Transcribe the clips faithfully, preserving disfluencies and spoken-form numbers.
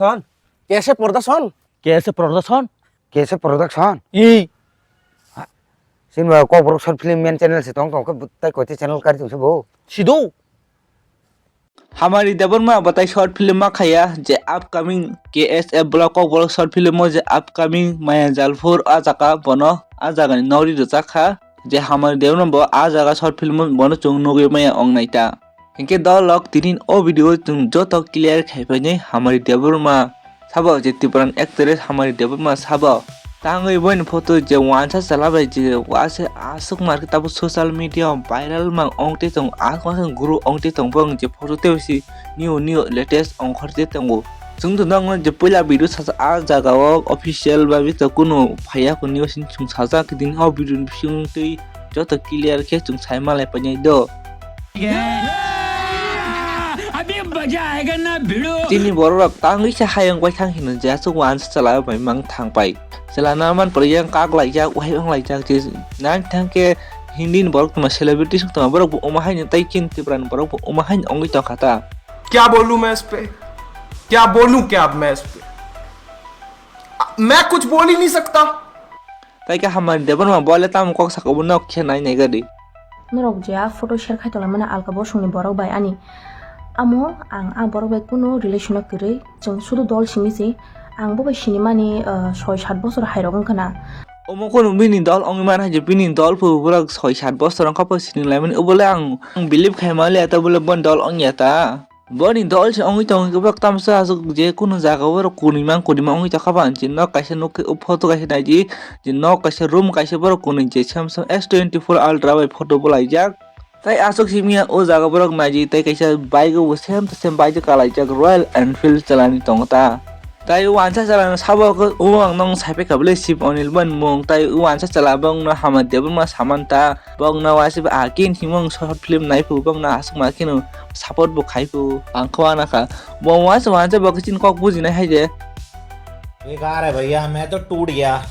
Son? K S A Production? K S A Production? K S A Production? Ee. Sin ba Kokborok short film main channel se tong tong khe tai koite channel kari tong se bo. Sido. Hamari Debbarma batai short film ma khaya je upcoming K S A vlog Kokborok short film o je upcoming Maya Jalphur a jaga bono a jaga ni nori rwchak kha je Hamari Debbarma bo a jaga short film o bono chwng nugwi maya ong nai ta. Hinkhe dolok tinin o video chwng joto clear khai painai Hamari Debbarma sabo je Tipran actress Hamari Debbarma sabo tangwi boini photo je wansa chwla bai je wase aswk market abo social media o viral mang ong te tong aswk guru ong te tong bong je photo tei si new new latest ongkhor te tongo. Chwng to nokno je puila video sacha a jaga o official bai to kunu phaiya kunu sin chwng sajak din o video ni bising twi joto clear khe chwng sai malai painai do. अभी मजा आएगा ना भिड़ो। Tini borok rok tangwi se hayung bai thang hino je aswk wansa chwla bai mang thang pai. Chwla na man pore yang kak lai jak wahai ong lai jak je nang thang khe Hindi ni borok tongma celebrity song tongma borok bo omo hai ni tai kin Tipra ni borok bo omo hai ni ongwi tong kha ta. क्या बोलूं मैं इस पे? क्या बोलूं क्या अब मैं इस पे? मैं कुछ बोल ही नहीं सकता। Tai khe Hamari Debbarma bo le tamo kok saka bo nok khe nai nai gari. Norok je a photo share khai tonglaimani alka bosongni borok bai ani. Amo ang a borok bai kunu relation o kwrwi, chwng sudu dol simi se. Ang bo bai sinimani, ah, soi sat bosor hai rok wngkha na. Omo kunu bini dol wngwi man hai je bini dol phu borok soi sat bosor wngkha pho sini laimani. Obo le ang, ang believe khai maliya ta, obo le bon dol wngya ta. Boni dol se wngwi tongo, kwbak tamsa aswk je kunu jaga o borok kunui mang kunui mang wngwi tongkha ba, je nok kaisa nukhe o photo kaisa naidi, je nok kaisa room kaisa borok kunui je Samsung S twenty four Ultra bai photo bwlaijak. Tai aswk simi o jaga borok naidi, tai kaisa bike o bo same to same bike kalaijak Royal Enfield chalani tongo ta. Tai wansa chalano sabo khe o ang nong saiphai kha bwle Shiv Anil boni mung, tai wansa chala bongno Hamari Debbarma samanta. Bokno waisa ba akin himung short film nai phu bokno aswk ma kheno support bo khai phu ang khwa na kha. Bo waisa waisa bo khe chini kok bujinai hai je. ये कहाँ रहे भैया, मैं तो टूट गया।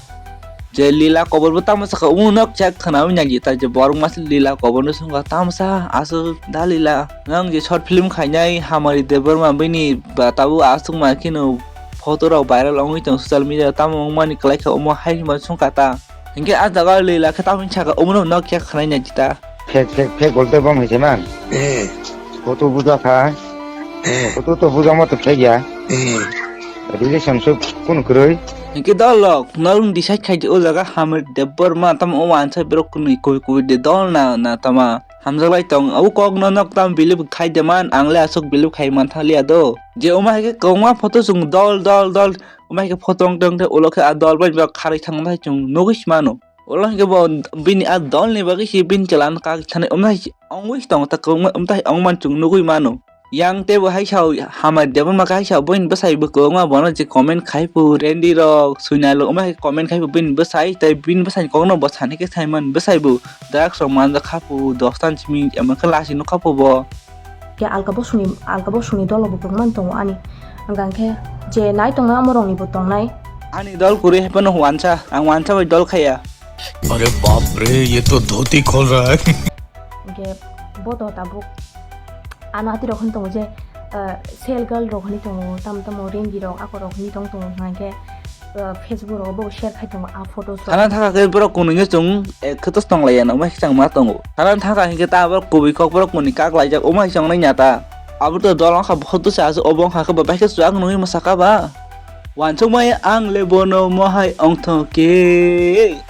Je Lila Kobor bo tamo sakha, uno nok chak khana wi nagi ta je borok mas Lila Kobor no sungkha tamo sa aswk da Lila. Nang je short film khainai Hamari Debbarma bini ba tabu aswk ma kheno photo rok viral wngwi tong social media tamo wngmani kwlai kha omo hai hima sungkha ta. Hinkhe ah jaga Lila khe tamni saka omono nok khe khwnai nai jita. Fake, fake, fake bolte bom hai se man. Hmm. Photo buja kha. Hmm. Photo to buja ma to fake ya. Hmm. Relationship kun kwrwi. Hinkhe dolok norok decide khai di o jaga Hamari Debbarma tamo o wansa borok kunui kui kui de dol na na tama. Hamjaklai tong, o kokno nok tam believe khai de man, ang le aswk believe khai man thang liya do. Je omo hai khe kwbangma photo chwng dol, dol, dol, omo hai khe photo wng tong tei ulo khe a dol bai ba kharwi thang thai chwng nugwi se mano. Ulo hwnkhe bo bini a dol ni bagwi se bini chwla no kak thani omo hai se wngwi se tongo ta kwbangma omo tai wng man chwng nugwi mano. Yang tei bo hai sao Hamari Debbarma khe hai sao boini bwsai bo kwbangma bono je comment khai phu Rendi rok, Suina rok omo hai comment khai phu bini bwsai tei bini bwsai ni kokno bo sani khe sai man bwsai bo. Drugs rok manjak kha phu, dos tan simi emo khe lasi nuk kha phu bo. Khe alka bosongni, alka bosongni dolo bo kwbangma tongo ani. Hwnkha khe je nai tongnai amo rokni bo tongnai. Ani dol kwrwi hai phano wansa, ang wansa bai dol khaya. अरे बाप रे, ये तो धोती खोल रहा है। Hwnkhe bo to tabuk ano ati rok hwn tongo je, ah, sale girl rok hwnwi tongo, tamo tamo Rendi rok ako rok hwnwi tong tongo hwnkha khe. Ah, Facebook rogo bo share khai tongo a photos rok. Sana thaka khe borok kunui no chwng, eh, khe to tong lai ya na, omo hai khe chang ma tongo. Sana thaka hinkhe ta borok kubui kok borok kuni kak laijak, omo hai chang nai ya ta. Abo to dol wngkha, photo se aswk obo wngkha khe ba bai khe chwng nugwi mwsa kha ba. Wansuk mai ang le bono omo hai wngthok khe.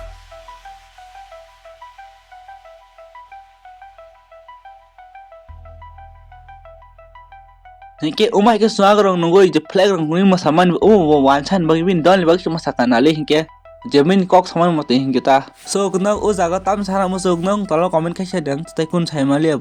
Hinkhe omo hai khe chwng rok nugwi je flag rok nugwi mwsamani omo bo wansa ni bagwi bini dol ni bagwi se mwsa kana le hinkhe je bini kok samani motwi hinkhe ta. So, kwno o jaga tam sana muchung nung tolo comment khaisa deng, tei kun sai maliya.